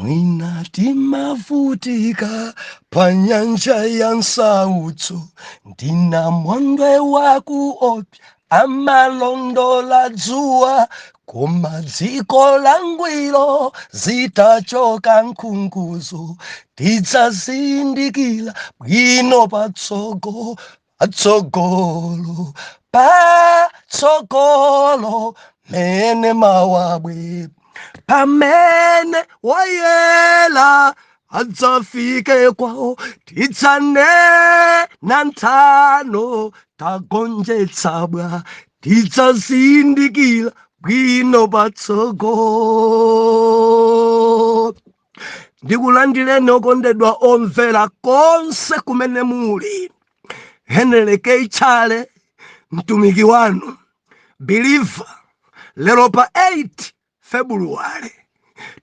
Mwina timavutika pa nyanja ya nsautso, ndi namondwe wakuopsa amalondola dzuwa, koma dziko langwiro zitachoka nkhunguzo tidzazindikira bwino patsogolo, patsogolo, patsogolo, mene mawabwe pamene woyera adzafike kwawo, tidzanena nthano tagonjetsa bwa, tidzazindikira bwino patsogolo. Ndikulandireni okondedwa omvera konse kumene muli. Henry K Chale, mtumiki wanu believer, lero pa 8 February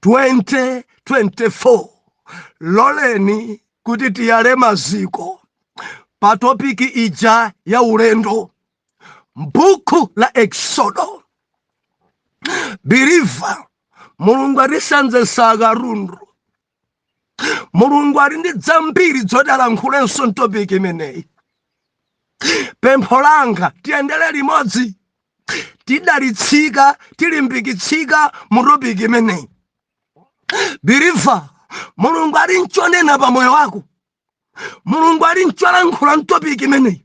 2024, loleni kuti tiyale maziko pa topic ija ya ulendo m'buku la Exodo. Believer, Mulungu atisenzetsa katundu. Mulungu ali ndi zambiri zoti alankhulenso m'topic imeneyi. Pempho langa, tiyendere limodzi, tidalitsika, tilimbikitsika mu topic imeneyi. Believer, Mulungu ali nchonena pa moyo wako. Mulungu ali ncholankhula m'topic imeneyi.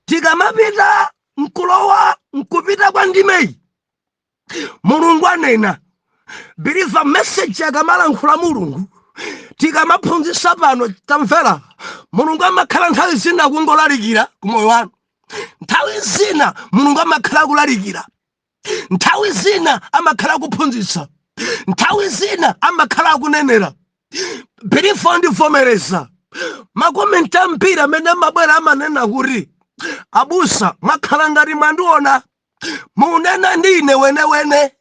Tikamapita nkulowa nkupita kwa ndimeyi, Mulungu anena. Believer, message akamalankhula Mulungu, tikamaphunzitsa pano, tamvera, Mulungu amakhala nthawi zina kungolalikira kumoyo wanu. Nthawi zina Mulungu amakhala kulalikira, nthawi zina amakhala kuphunzitsa, nthawi zina amakhala akunenera. Believer, ndivomereza makomenti ambiri amene amabwera, amanena kuti, "Abusa, mwakhala ngati mwandiona, munena ndine wenewene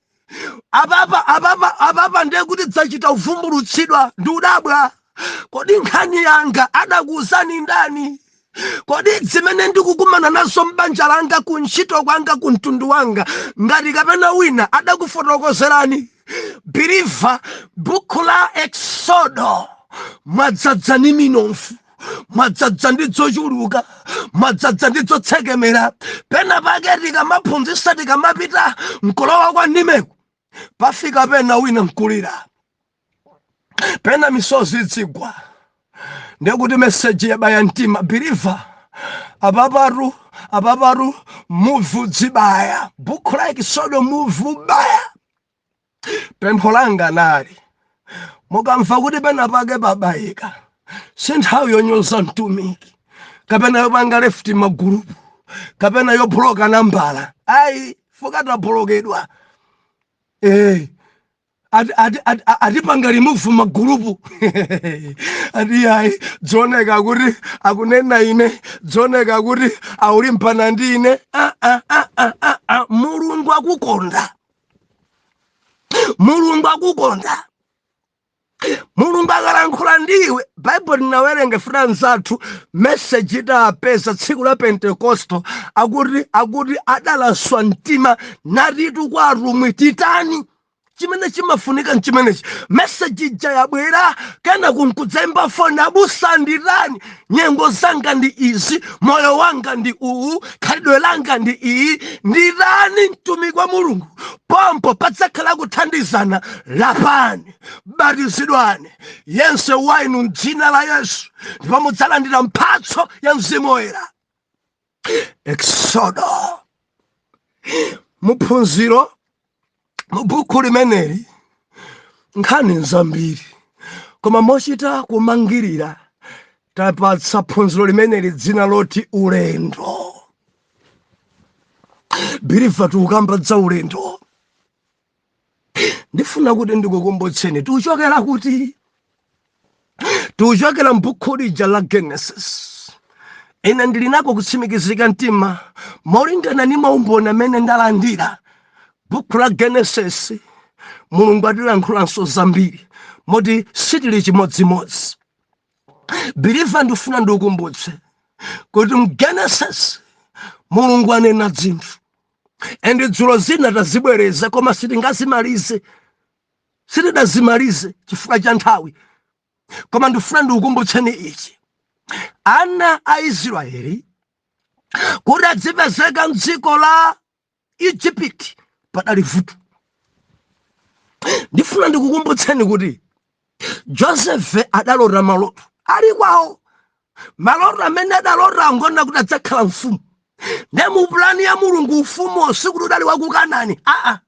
apapa apapa apapa." Ndiye kuti dzachita kuvumbulutsidwa ndi udabwa. Kodi nkhani yanga adakuuzani ndani? Kodi zimene ndikukumana nazo m'banja langa, kuntchito kwanga, ku mtundu wanga, ngati kapena wina adakufotokozerani? Believer, buku la Exodo mwadzadza ni minofu, mwadzadza ndi zochuluka, mwadzadza ndi zotsekemera. Pena pake tikamaphunzitsa, tikamapita mkulowa kwa ndimeko, pafika pena wina nkulira, pena misozi idzigwa, ndekuti message yabaya mtima. Believer, apapatu apapatu muvi udzibaya. Buku la Exodo muvi ubaya. Pempho langa nali, mukamva kuti pena pake pabayika, si nthawi yonyoza mtumiki kapena yopanga left magulupu kapena yobloka nambala, ayi. Fukatabulokedwa, atipanga remove magulupu, ati ayi, dzoneka kuti akunena ine, dzoneka kuti aulimpana ndi ine. Ah, ah, ah, ah, ah, ah. Mulungu akukonda, Mulungu akukonda. Mulungu akalankhula ndiwe, Baibulo linawerenga funa nzathu message itapeza tsiku la Pentekosto, akuti adalaswa mtima natitu kwa atumwi, "Titani?" Chimene chimafunika nchimenechi. Message ija yabwera, kena kunkudzemba foni, "Abusa, nditani? Nyengo zanga ndi izi, moyo wanga ndi uwu, khalidwe langa ndi iyi, nditani, mtumiki wa Mulungu?" Pompo padzakhala kuthandizana. Lapani, batizidwani yense wa inu mdzina la Yesu, ndipo mudzalandira mphatso ya Mzimu Woyera. Exodo, muphunziro mubuku limeneli nkhani nzambiri, koma mochita kumangirira tapatsa phunziro limeneli dzina loti ulendo. Believer, tikukamba za ulendo. Ndifuna kuti ndikukumbutseni tikuchokera kuti. Tikuchokera m'buku lija la Genesis. Ine ndili nako kutsimikizika mtima molingana ndi maumboni amene ndalandira. Buku la Genesis, Mulungu atilankhulanso zambiri moti sitili chimodzimodzi. Believer, ndifuna ndikukumbutse kuti mGenesis Mulungu anena zinthu, and dzulo zina tazibwereza, koma sitingazimalize. Sitidazimalize chifukwa cha nthawi, koma ndifuna ndikukumbutseni ichi: ana a Israeli kuti adzipezeka mdziko la Egypt, padali vuto. Ndifuna ndikukumbutseni kuti Josefe adalota maloto ali kwawo. Maloto amene adalota ngona kuti adzakhala mfumu. Nde mu pulani ya Mulungu, ufumuwo sikuti udali wa ku Kanani, aa,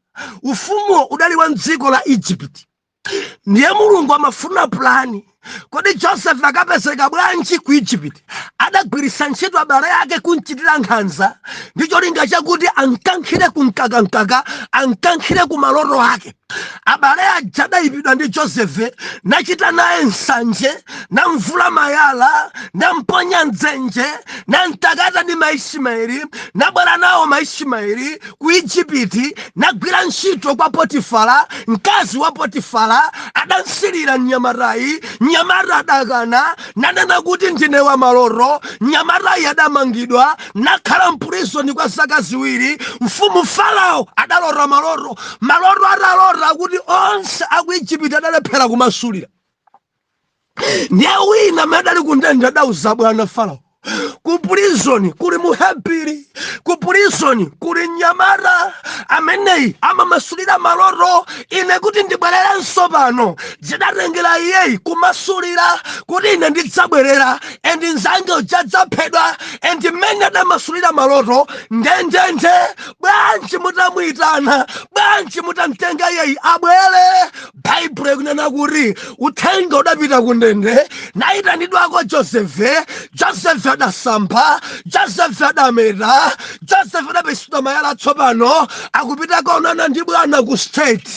ufumuwo udali wa mdziko la Egypt. Ndiye Mulungu amafuna pulani: kodi Joseph akapezeka bwanji ku Egypt? Adagwiritsa ntchito abale ake kumchitira nkhanza ndi cholinga chakuti ankankhire kumkakankaka, ankankhire ku maloto ake. Abale aja adayipidwa ndi Josefe, nachita naye nsanje, namvula mayala, namponya mdzenje, namtakata ndi Maismaeli, nabwera nawo Maismaeli ku Ijipiti, nagwira ntchito kwa Potifara. Mkazi wa Potifara adansilira mnyamatayi. Mnyamata adakana, nanena kuti, "Ndine wa maloto." Mnyamatayi adamangidwa, nakhala mpulizoni kwa zaka 2. Mfumu Farao adalota maloto. Maloto atalota kuti onse aku Ijipiti adalephera kumasulira. Ndiye wina amene adali kundende adauza bwana Farao, "Ku prison kuli Muhebiri, ku prison kuli mnyamata ameneyi amamasulira maloto. Ine kuti ndibwererenso pano, zidatengera iyeyi kumasulira kuti ine ndidzabwerera and nzange udzadzaphedwa, and mmene adamasulira maloto ndendende. Bwanji mutamuyitana? Bwanji mutamtenga iyeyi abwere?" Baibulo ikunena kuti uthenga udapita kundende, nayitanidwako Josefe. Josefe adasamba, Josefe adameta, Josefe adapesidwa mayala. Tsopano akupita kaonana ndi bwana ku State.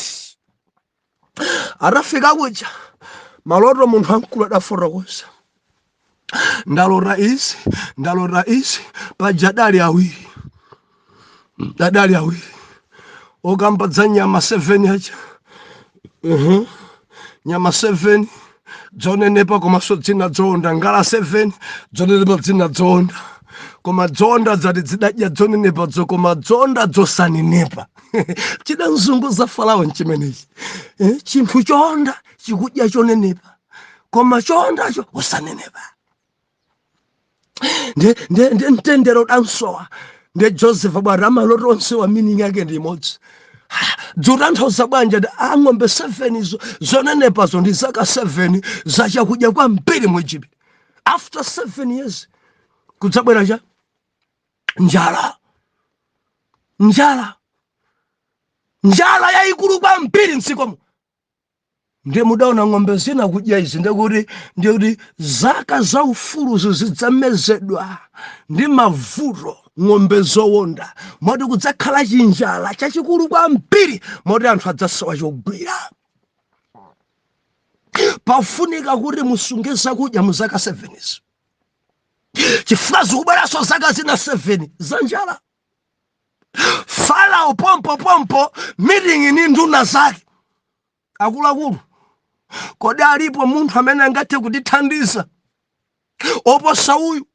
Atafika kuja, maloto munthu wamkulu adafotokoza, "Ndalota izi, ndalota izi." Paja adali awiri, adali awiri okamba dza nyama 7 aja. Nyama 7 dzonenepa komanso dzina dzowonda, ngala 7 dzonenepa, dzina dzowonda, koma dzowonda dzati zidadya dzonenepadzo, koma dzowonda dzosanenepa. Chidamzunguza Farao nchimenechi, chinthu chowonda chikudya chonenepa, koma chowondacho osanenepa. Nde mtendere udansowa. Nde Joseph bwana, amaloto onse wa meaning yake ndi imodzi. Dzutanthauza bwanja? Ndi ang'ombe 7 izo zonenepazo ndi zaka 7 zachakudya kwambiri mu Egypt. After 7 years kudzabwera cha njala, njala, njala yayikulu kwambiri mdzikomo. Ndiye mudaona ng'ombe zina kudya izi, ndikuti zaka za ufuluzo zidzamezedwa ndi mavuto, ng'ombe zowonda, moti kudzakhala chinjala chachikulu kwambiri, moti anthu adzasowa chogwira. Pafunika kuti musunge zakudya mu zaka 7 izi, chifukwa zikubweranso zaka zina 7 za njala. Farao pompo pompo meeting ni nduna zake, "Akuluakulu, kodi alipo munthu amene angathe kutithandiza oposa uyu?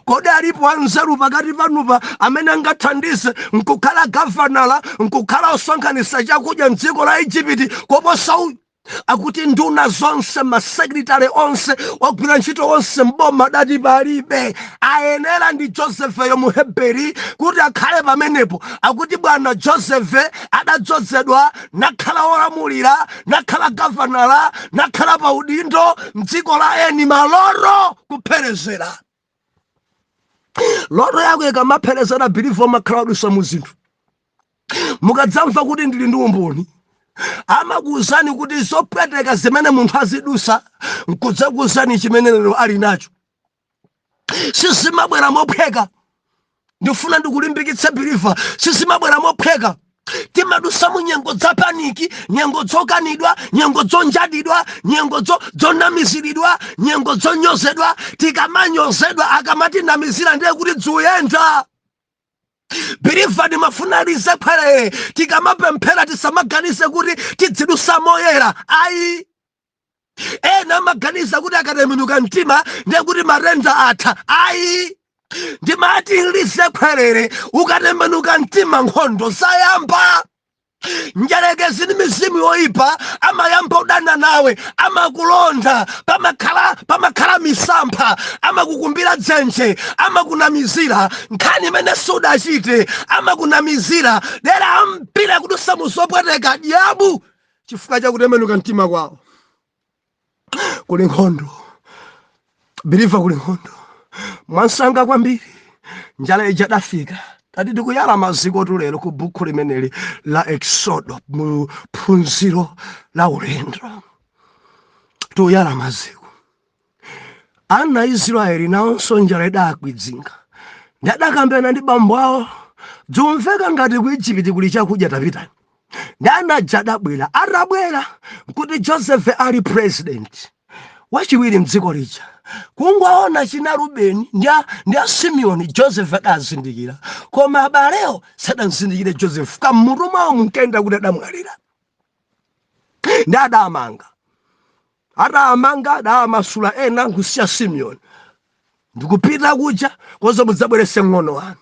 Kodi alipo anzeru pakati panupa amene angathandize nkukhala gavanala, nkukhala osonkhanitsa chakudya mdziko la Igupti koposa uyu?" Akuti nduna zonse, masekretary onse, ogwira ntchito onse mboma adati palibe, ayenera ndi Josefeyo Muheberi kuti akhale pamenepo. Akuti bwana Josefe adadzozedwa, nakhala wolamulira, nakhala gavanala, nakhala pa udindo mdziko la eni. Maloto kupherezera, loto yako ikamapherezera, believer, umakhala wadusa mu zinthu. Mukadzamva kuti ndili ndi umboni, amakuwuzani kuti zopweteka zimene munthu azidusa nkudzakuwuzani chimene lero ali nacho sizimabwera mophweka. Ndifuna ndikulimbikitse, believer, sizimabwera mophweka. Timadusa mu nyengo za panic, nyengo zokanidwa, nyengo zonjatidwa, nyengo zonamiziridwa, nyengo zonyozedwa. Tikamanyozedwa, akamatinamizira, ndiye kuti dzuyenda. Believer, ndimafuna lizekhwerere. Tikamapemphera, tisamaganize kuti tidzidusa moyera, ayi. Ena amaganiza kuti akatembenuka mtima ndiye kuti matenda atha, ayi. Ndimati lizekhwerere, ukatembenuka mtima nkhondo zayamba. Njerekezi ndi mizimu yoyipa amayamba kudana nawe, amakulonda, pamakhala misampha, amakukumbira dzenje, amakunamizira nkhani imene sudachite, amakunamizira dera ambiri kudusa muzopweteka dyabu chifukwa chakutembenuka mtima kwawo. Kuli nkhondo, believer, kuli nkhondo. Mwansanga kwambiri njala ija adafika. Tati tikuyala maziko tulero ku bukhu limeneli la Exodo, mu phunziro la ulendo tikuyala maziko. Ana Israeli nawonso njala idakwidzinga, ndi adakambirana ndi bambo awo, "Dzumveka ngati ku Igupti kuli chakudya, tapitani." Ndi anaja adabwera. Atabwera nkuti Joseph ali president wachiwiri mdziko lija. Kungoona china Rubeni ndi a Simeoni, Joseph adazindikira, koma abalewo sadamzindikire Joseph. Kammutu mwawo munkenda kuti adamwalira. Ndi adamanga, adamanga, adamasula ena nkusiya Simeoni ndikupita kuja koza, "Mudzabwerese ng'ono wanu."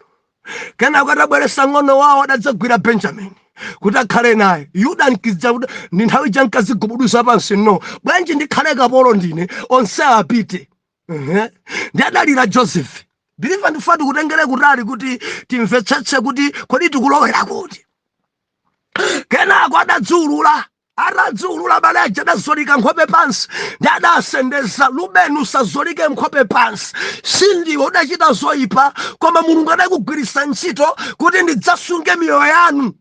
Kenako atabweresa ng'ono wawo, adadzagwira Benjamin kuti akhale naye. Yuda nkidza kuti ndi nthawi ija nkazigubuduza pansi, "No, bwanji ndikhale kapolo ndine, onse apite?" Ehe. Ndi adalira Joseph. Believer, ndifuna tikutengere kutali kuti timvetsetse kuti kodi tikulowera kuti. Kenako adadziulula. Atadziulula, abale aja adazolika nkhope pansi. Ndi adasendeza, "Rubeni, usazolike nkhope pansi, sindiwe udachita zoyipa, koma Mulungu adakugwiritsa ntchito kuti ndidzasunge miyoyo yanu.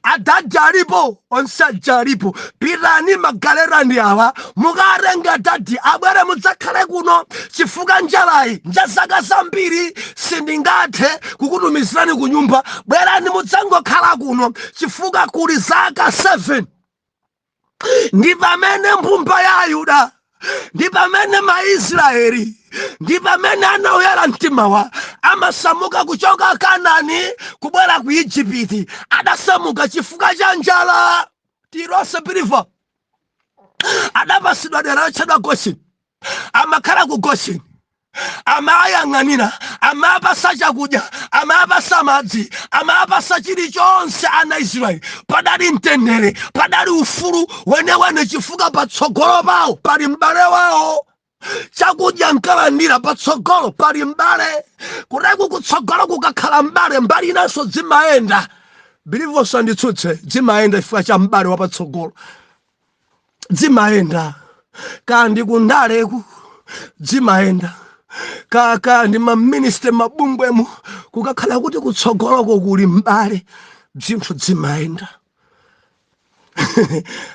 Adadi alipo, onse aja alipo. Pitani, magaleta ndi awa, mukatenga adadi abwere mudzakhale kuno, chifukwa njalayi nja zaka zambiri, sindingathe kukutumizirani ku nyumba. Bwerani mudzangokhala kuno chifukwa kuli zaka 7." Ndi pamene mbumba ya Ayuda, ndi pamene Maisraeli, ndi pamene anauyera mtimawa amasamuka kuchoka Kanani kubwera ku Igupti. Adasamuka chifukwa cha njala. Tirose, believer, adapasidwa dera lotchedwa Gosheni. Amakhala ku Gosheni, amayang'anira, amapasa chakudya, amapasa madzi, amapasa chilichonse ana Israeli. Padali mtendere, padali ufulu wenewene, chifukwa patsogolo pawo pali m'bale wawo. Chakudya nkalandira, patsogolo pali m'bale. Kuteko kutsogolo kukakhala m'bale, mbali inanso zimayenda. Believer, usanditsutse, zimayenda chifukwa cha m'bale wapatsogolo. Zimayenda kandi kundaleku, zimayenda kaka ndi maministry, mabungwemu, kukakhala kuti kutsogoloko kuli m'bale, zinthu zimayenda.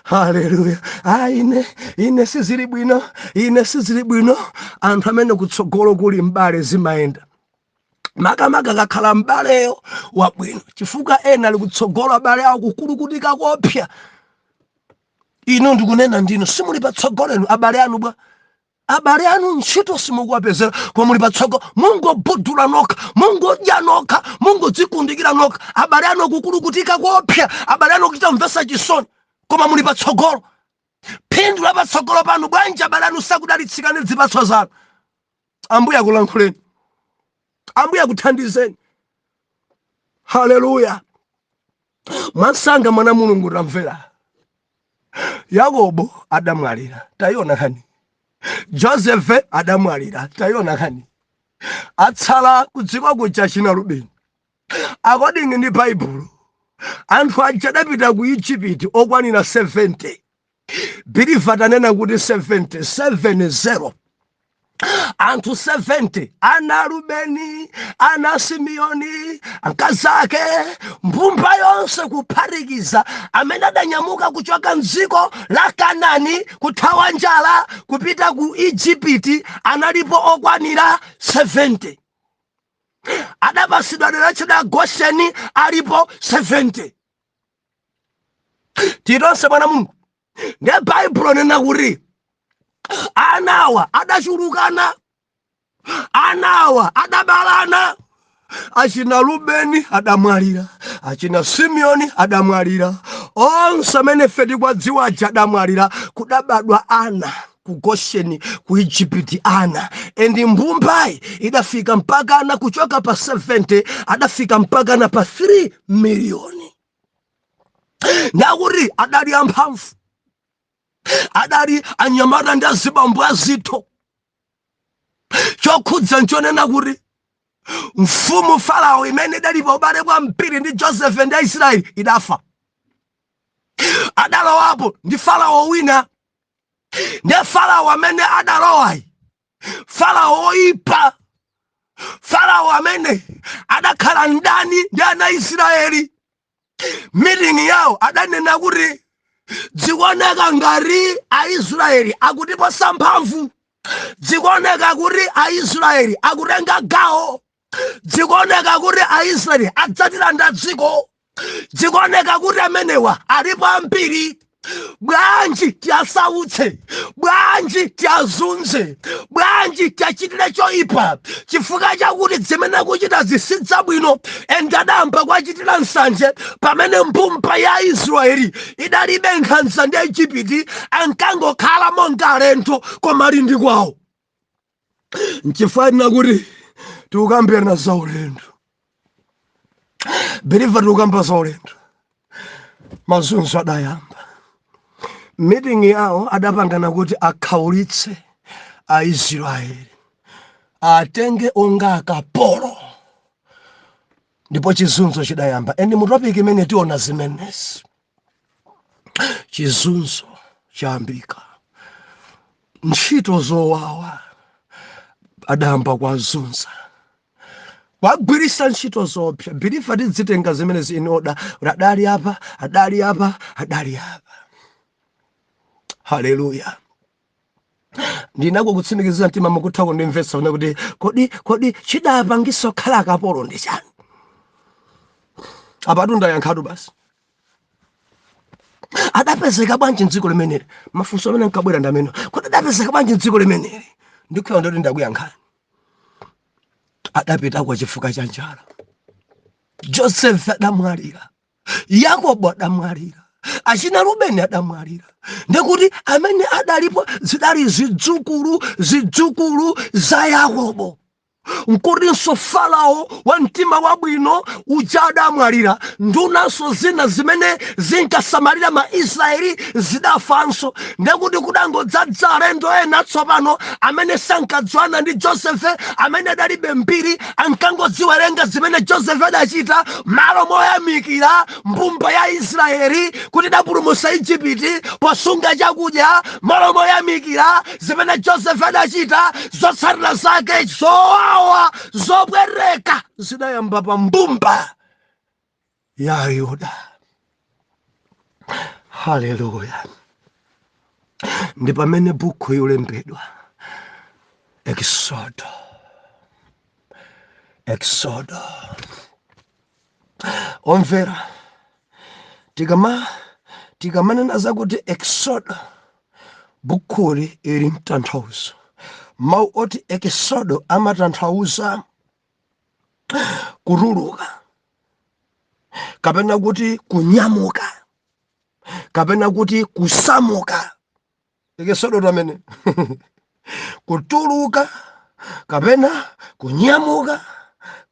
Haleluya! Ah, ine sizili bwino, ine sizili bwino. Anthu amene kutsogolo kuli m'bale zimayenda, makamaka kakhala m'baleyo wabwino, chifukwa ena ali kutsogolo, abale awo kukulukutika kopya. Inu ndikunena ndinu simuli patsogolo inu, abale anu bwa? Abale anu ntchito simukuwapezera, koma muli patsogolo, mungobudula nokha, mungodya nokha, mungodzikundikira nokha. Abale anu kukulukutika kopya, abale anu kuchita mvesa chisoni, koma muli patsogolo. Phindu la patsogolo panu bwanji? Abale anu sakudalitsika ndi zipatso zanu. Ambuye akulankhuleni, Ambuye akuthandizeni. Haleluya! Mwansanga, mwana Mulungu, tamvera. Yakobo adamwalira, tayiona nkhani. Josefe adamwalira, tayiona nkhani. Atsala kudziko kuja china Rubeni. According ndi Baibulo, anthu aja adapita ku Igupti okwanira 70. Believer, tanena kuti 70, 70, anthu 70, ana Rubeni, ana Simeoni, akazi ake, mbumba yonse kuphatikiza, amene adanyamuka kuchoka mdziko la Kanani kuthawa njala kupita ku Igupti analipo okwanira 70. Adapasidwa dera lotchedwa Gosheni, alipo 70. Titonse, mwana Mulungu, ndiye Baibulo nena kuti anawa adachulukana, anawa adabalana. Achina Rubeni adamwalira, achina Simeoni adamwalira, onse amene ife tikwadziwa aja adamwalira. Kudabadwa ana ku Gosheni, ku Igupti, ana and mbumbayi idafika mpaka ana kuchoka pa 70 adafika mpaka na pa 3 miliyoni. Ndakuti adali amphamvu, adali anyamata ndi azibambo azitho. Chokhudza nchonena kuti mfumu Farao imene idali pa ubale kwambiri ndi Josefe ndi Aisraeli idafa. Adalowapo ndi Farao wina. Ndiye Farao amene adalowayi, Farao woipa, Farao amene adakhala mdani ndi ana Israeli, meeting yawo adanena kuti dzikuoneka ngati Aisraeli akutiposa mphamvu, dzikuoneka kuti Aisraeli akutenga gawo, dzikuoneka kuti Aisraeli adzatilanda dziko, dzikuoneka kuti amenewa alipo ambiri. Bwanji tiasautse? Bwanji tiazunze? Bwanji tiachitire choipa? Chifukwa chakuti zimene akuchita zisidzabwino. And adayamba kuachitira nsanje pamene mbumba ya Israeli idalibe nkhanza ndi Ejipiti, ankangokhala monga alendo koma ali ndi kwawo. Nchifukwa kuti tikukambirana za ulendo, believer, tikukamba za ulendo. Mazunzo adayamba. Meeting yawo adapangana kuti akhaulitse Aisraeli, atenge onga akapolo, ndipo chizunzo chidayamba. And mu topic imene tiona zimenezi, chizunzo chayambika, ntchito zowawa, adayamba kuwazunza, kwagwirisa ntchito zopsa. Believer, tidzitenga zimenezi in order kuti adali apa, adali apa, adali apa. Haleluya! Ndinako kutsimikizira mtima, mukutha kundimvetsa une kuti kodi chidapangisa kukhala akapolo ndi chani? Apatu ndayankhatu basi. Adapezeka bwanji mdziko limeneli? Mafunso amene ankabwera ndi amene: kodi adapezeka bwanji mdziko limeneli? Ndikhuya ndoti ndakuyankhani. Adapitako chifukwa cha njala. Joseph adamwalira, Yakobo adamwalira, achina Rubeni adamwalira, ndikuti amene adalipo zidali zidzukulu, zidzukulu za Yakobo. Nkutinso Farao wa mtima wabwino uja adamwalira, ndunanso zina zimene zinkasamalira Maisraeli zidafanso, ndekuti kudangodzadza alendo ena tsopano amene sankadziwana ndi Josefe, amene adalibe mbiri, ankangodziwerenga zimene Josefe adachita. Malo moyamikira mbumba ya Israeli kuti idapulumutsa Igupti posunga chakudya, malo moyamikira zimene Josefe adachita, zotsatira zake zowawa, zobwereka zidayamba pa mbumba ya Yuda. Haleluya! Ndi pamene buku yolembedwa Exodo. Exodo, omvera, tikamanena zakuti Exodo, bukhuli ili mtanthauzo. Mawu oti Exodo amatanthauza kutuluka, kapena kuti kunyamuka, kapena kuti kusamuka. Exodo tamene kutuluka, kapena kunyamuka,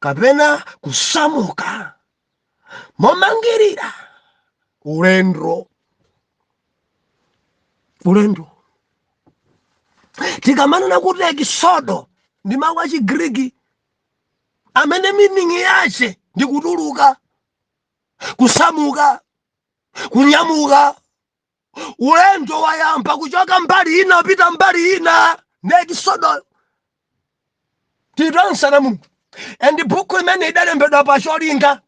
kapena kusamuka momangirira ulendo. Ulendo, tikamanena kuti Exodo, ndi mawu Achigriki amene meaning yace ndi kutuluka, kusamuka, kunyamuka. Ulendo wayamba kuchoka mbali ina kupita mbali ina, ndi Exodo. Titonsana Mulungu. And buku imene idalembedwa pa cholinga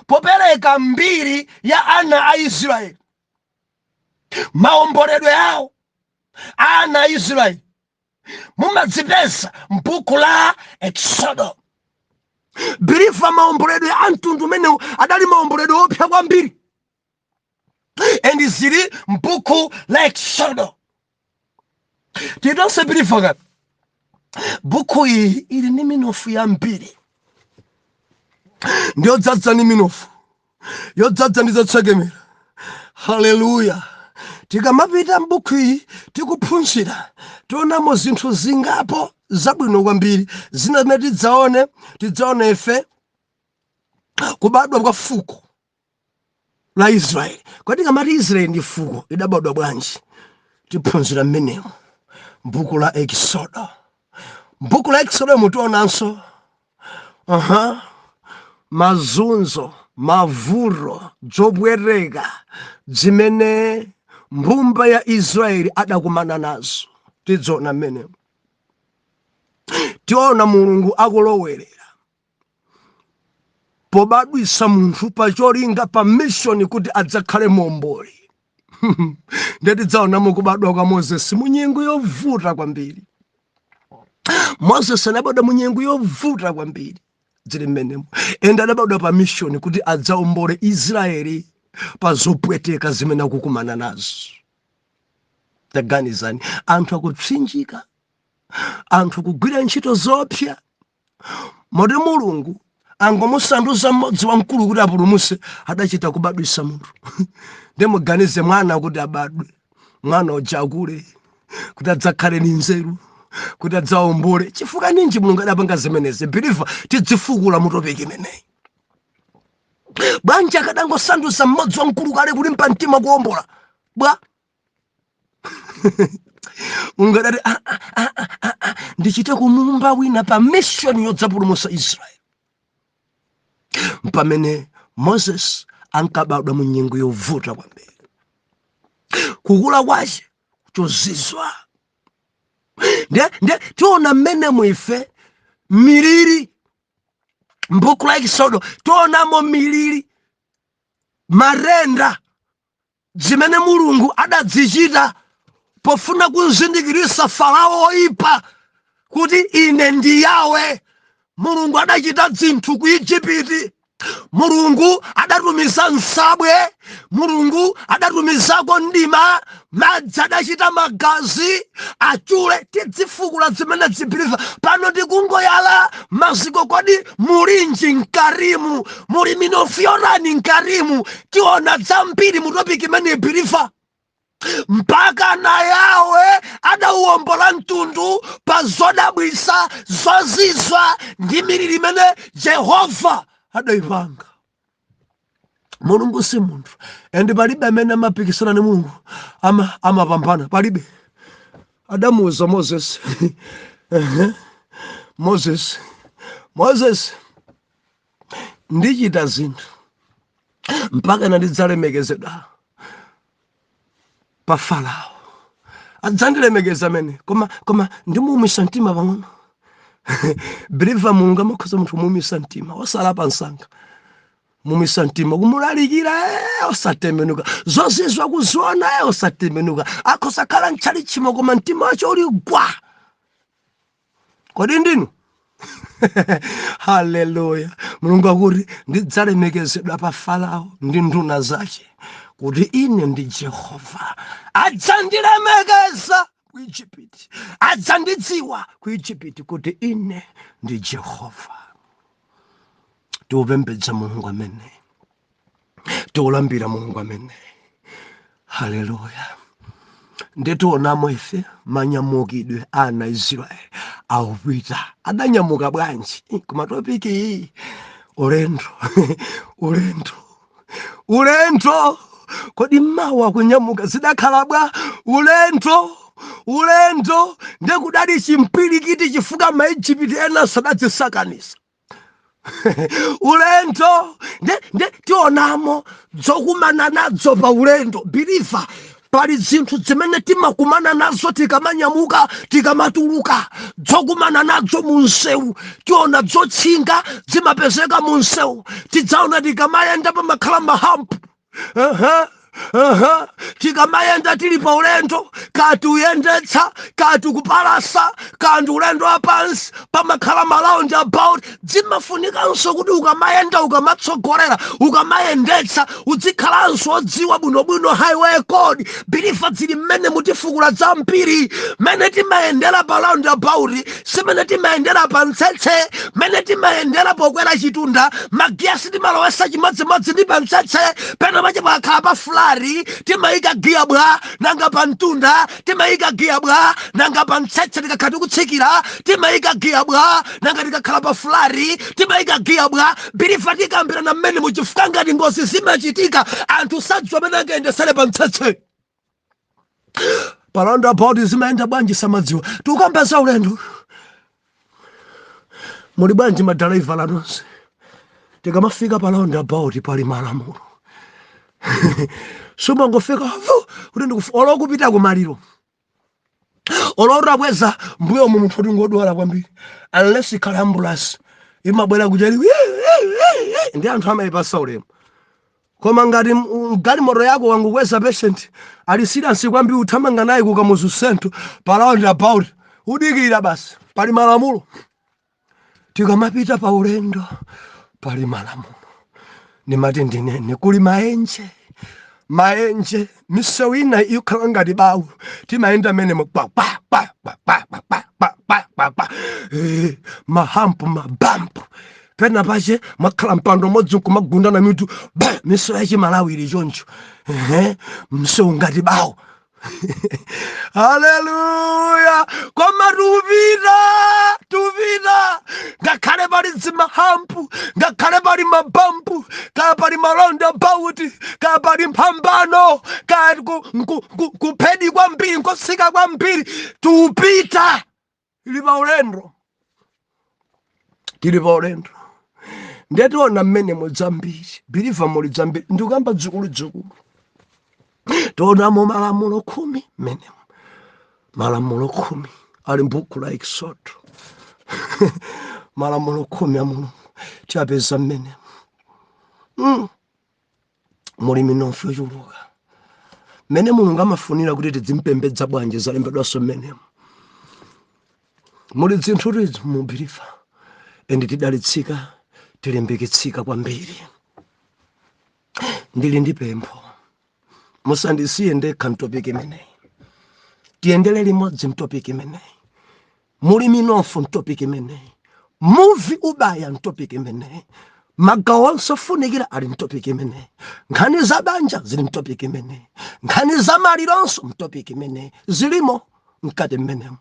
popereka mbiri ya ana a Israeli, maomboledwe awo ana a Israeli mumadzipeza m'buku la Exodo. Believer, maomboledwe a mtundu umenewu adali maomboledwe opsa kwambiri, and zili m'buku la Exodo. Titonse, believer, kati buku iyi ili ndi minofu yambiri, ndiyodzaza ndi minofu, yodzadza ndi zotsekemera. Haleluya! Tikamapita m'buku iyi, tikuphunzira, tionamo zinthu zingapo zabwino kwambiri. Zina zimene tidzaone ife kubadwa kwa fuko La Israeli. Kodi ngamati Israeli ndi fuko, idabadwa bwanji? Tiphunzira mmenemo mbuku la Exodo. Mbuku la Exodo mutionanso mazunzo, mavuto, zopweteka zimene mbumba ya Israeli adakumana nazo. Tidziona mmenemo. Tiona Mulungu akulowerera pobadwisa munthu pacholinga, pa mission, kuti adzakhale momboli. Ndiye tidzaonamo kubadwa kwa Moses mu nyengo yovuta kwambiri. Moses anabadwa mu nyengo yovuta kwambiri, zili mmenemo, and adabadwa pa mission kuti adzaombole Israeli pa zopweteka zimene akukumana nazo. Taganizani, anthu akupsinjika, anthu kugwira ntchito zopsa, moti Mulungu angomusanduza mmodzi wamkulu kuti apulumuse, adachita kubadwisa munthu. Ndimuganize mwana kuti abadwe, mwana uja akule kuti adzakhale ni nzeru kuti adzaombole. Chifukwa ninji Mulungu adapanga zimenezi? Believer, tidzifukula mu topic imeneyi. Bwanji akadangosanduza mmodzi wamkulu kale kulimba mtima kuombola bwa? Mulungu adati, "Ah, ah, ah, ah, ah, ah, ndichite kumumba wina pa mission yodzapulumutsa Israeli." Pamene Moses ankabadwa mu nyengo yovuta kwambiri, kukula kwace chozizwa. Nde tiona mmene muife miliri. Mbuku la Exodo tionamo miliri, matenda zimene Mulungu adadzichita pofuna kuzindikirisa Farao oipa kuti ine ndi Yawe. Mulungu adachita zinthu ku Igupiti. Mulungu adatumiza nsabwe, Mulungu adatumizako mdima, madzi adachita magazi achule. Tidzifukula zimene zi, believer. Pano tikungoyala maziko. Kodi mulinji mkarimu? Muli minofu yorani mkarimu? Tiona zambiri mu topic imene, believer, mpaka na Yawe adauwombola mtundu pa zodabwisa, zozizwa ndi miliri imene Jehova adayipanga. Mulungu si munthu, and palibe amene amapikisana ndi Mulungu amapambana, palibe. Adamuuza Moses, "Moses, Moses, ndichita zinthu mpaka nandidzalemekezedwa pa Farao. Adzandilemekeza amene, koma ndimuumisa mtima pang'ono." Believer, Mulungu amakhoza munthu kumuumisa mtima, osalapa msanga, mumisa mtima, kumulalikira, osatembenuka, zozizwa kuziona, osatembenuka. Akhoza khala mtchalitchimo koma mtima wacho uli gwa. Kodi ndinu? Haleluya! Mulungu akuti, "Ndidzalemekezedwa pa Farao ndi nduna zace kuti ine ndi Jehova. Adzandilemekeza ku Igupti, adzandidziwa ku Igupti kuti ine ndi Jehova." Tiupembedza Mulungu amene tiulambira, Mulungu amene. Haleluya! Nditionamo ife manyamukidwe ana Israeli awupita, adanyamuka bwanji? Koma topic iyi, ulendo, ulendo, ulendo. Kodi mawa kunyamuka zidakhala bwa? Ulendo, ulendo, ndekudali chimpwirikiti chifukwa Maijipiti ena sadadzisakanisa. Ulendo, nde tionamo zokumana nazo pa ulendo. Believer, pali zinthu zimene timakumana nazo tikamanyamuka, tikamatuluka, zokumana nazo mu msewu. Tiona zotchinga zimapezeka mu msewu. Tidzaona tikamayenda pamakhala ma hump. Aha. Tikamayenda tili pa ulendo, kati uyendetsa, kati kupalasa, kandi ulendo wapansi, pamakhala ma roundabout. Zimafunikanso kuti ukamayenda, ukamatsogolera, ukamayendetsa, uzikhalanso odziwa bwinobwino highway code. Believer, zili mmene mutifukula zambiri. Mmene timayendera pa roundabout simene timayendera pa mtsetse. Mmene timayendera pokwera chitunda, magiya sitimalowesa chimodzimodzi ndi pa mtsetse. Pena pache pakakhala pa flat timayika giya bwa, nanga pa mtunda? Timayika giya bwa? Nanga pa mtsetse tikakhala tikutsikira, timayika giya bwa? Nanga tikakhala pa flat, timayika giya bwa? Believer, tikambirana mmene muchifukwa ngati ngozi zimachitika, anthu sadziwa amene angayendesere pa mtsetse, pa roundabout zimayenda bwanji, samadziwa. Tikukamba za ulendo. Muli bwanji madalaiva lanonse? Tikamafika pa roundabout pali malamulo. Sumangofika vu kuti olo kupita kumaliro, olo utakweza mbuyo mu munthu kuti ngodwala kwambiri, unless ikhale ambulance imabwera kuchali ndi anthu amayipasa ulemu. Koma ngati galimoto yako wangukweza patient ali serious kwambiri, uthamanga naye ku Kamuzu Central, pa roundabout udikira basi. Pali malamulo. Tikamapita pa ulendo pali malamulo. Ndimati ndinene kuli maenje, maenje, misewu ina ikhala ngati bawu, timayenda menemo kwa kwa kwa kwa kwa kwa kwa kwa kwa kwa kwa. Ma hump, ma bump, pena pache mwakhala mpando umodzi nkumagundana mitu ba. Misewu yachimalawi ili choncho. Ehe, msewu ngati bawu. Haleluya! Koma tupita, tupita ngakhale pali zima hump, ngakhale pali ma bump, kaya pali ma roundabout, kaya pali mphambano, kaya kuphedi kwambiri, nkotsika kwambiri, tupita. Ili pa ulendo, tili pa ulendo. Ndetiona mmene mudzambiri, believer, muli dzambiri. Ndikuyamba dzukulu tionamo malamulo 10 mmenemo. Malamulo 10 ali mbuku la Exodo. Malamulo 10 a Mulungu tiapeza mmenemo. Muli minofu yochuluka mmene Mulungu amafunira kuti tidzimpembedza bwanji, zalembedwanso mmenemo. Muli zinthu tizi mu, believer, and tidalitsika, tilimbikitsika kwambiri. Ndili ndi pempho, musandisiye ndekha m topic imeneyi, tiyendere limodzi m topic imeneyi. Muli minofu m topic imeneyi, muvi ubaya m topic imeneyi, magawo onse ofunikira ali m topic imeneyi. Nkhani za banja zili m topic imeneyi, nkhani za malironso m topic imeneyi zilimo mkati mmenemo,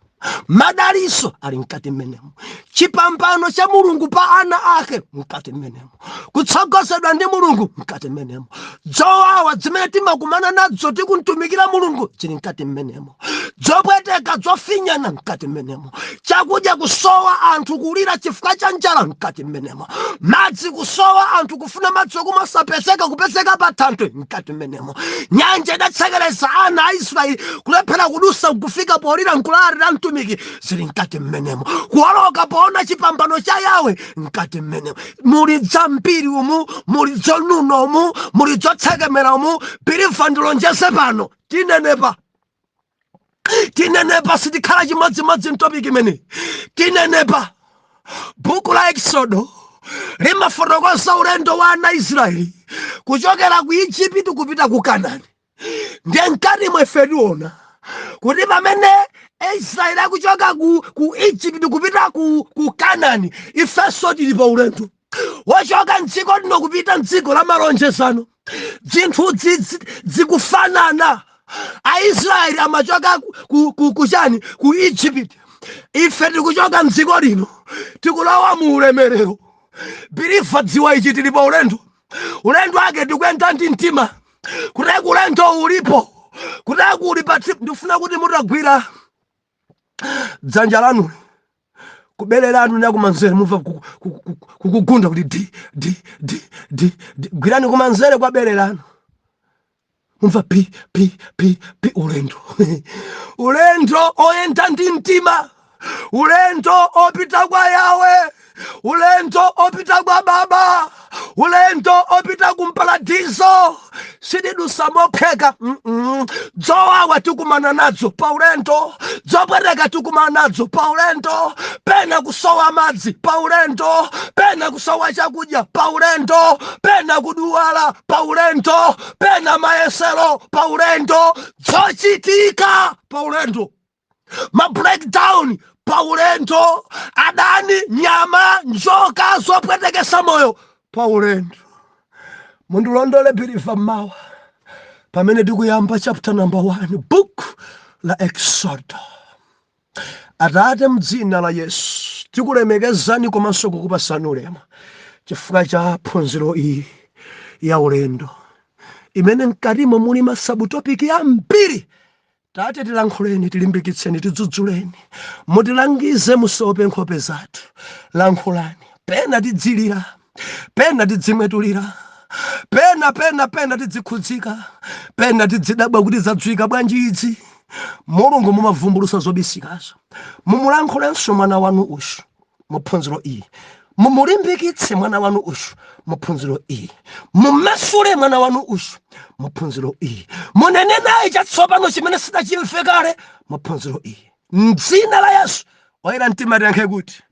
madaliso ali mkati mmenemo, chipambano cha Mulungu pa ana ake mkati mmenemo, kutsogozedwa ndi Mulungu mkati mmenemo, zowawa zimene timakumana nazo tikuntumikira Mulungu zili mkati mmenemo, zopweteka, zofinyana mkati mmenemo, chakudya kusowa, anthu kulira chifukwa cha njala mkati mmenemo, madzi kusowa, anthu kufuna madzi okumwa osapezeka, kupezeka pa thanthwe mkati mmenemo, nyanja idatsekereza ana a Israeli kulephera kudusa, nkufika polira nkulalira mtumiki, zili mkati mmenemo, kuwoloka poona chipambano cha Yawe mkati mmenemo. Muli zambiri umu, muli zonuna umu, muli zotsekemera umu. Believer, ndilonjeze pano, tinenepa, tinenepa, sitikhala chimodzimodzi m topic imene tinenepa. Buku la Exodo limafotokoza ulendo wa ana Israeli kuchokera ku Igupto kupita ku Kanani. Ndiye mkati mwefe tiona kuti pamene Israeli akuchoka ku Egypt kupita ku Kanani, ifenso tili pa ulendo wochoka mdziko lino kupita mdziko la malonjezano. Zinthu zikufanana. Aisraeli amachoka kuchani? Ku Egypt. Ife tikuchoka mdziko lino, tikulowa mu ulemerero. Believer, dziwa ichi, tili pa ulendo. Ulendo ake tikuyenda ndi mtima kuteki ulendo ulipo, kuteki uli pa trip. Ndifuna kuti mutagwira dzanja lanu kubere lanu nakumanzere, mumva kukugunda kuti di di di di di. Gwirani kumanzere kwa bere lanu, mumva pi pi pi pi. Ulendo, ulendo oyenda ndi mtima, ulendo opita kwa Yawe, ulendo opita kwa Baba, ulendo opita kumparadizo. Sitidusa mopheka. Zowawa tikumana nazo pa ulendo, zopweteka tikumana nazo pa ulendo, pena kusowa madzi pa ulendo, pena kusowa chakudya pa ulendo, pena kuduwala pa ulendo, pena mayesero pa ulendo, zochitika pa ulendo, ma breakdown pa ulendo, adani, nyama, njoka zopwetekesa moyo pa ulendo. Mundilondole, believer, mawa pamene tikuyamba chapter number 1, book La Exodo. Atate, mdzina la Yesu, tikulemekezani komanso kukupasani ulemu chifukwa cha phunziro iyi ya ulendo imene mkatimo muli ma subtopic ambiri. Tate, tilankhuleni, tilimbikitseni, tidzudzuleni, mutilangize, musaope nkhope zathu. Lankhulani. Pena tidzilira, pena tidzimwetulira, pena pena pena tidzikhudzika, pena tidzidabwa kuti zadziwika bwanji idzi. Mulungu, mumavumbulutsa zobisikazo. Mumulankhulenso mwana wanu uyu muphunziro iyi, mumulimbikitse mwana wanu uyu muphunziro iyi, mumasule mwana wanu uyu muphunziro iyi, munene naye chatsopano chimene sidachimve kale muphunziro iyi. Mdzina la Yesu, oyera mtima tiyankhe kuti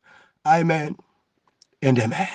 amen and amen.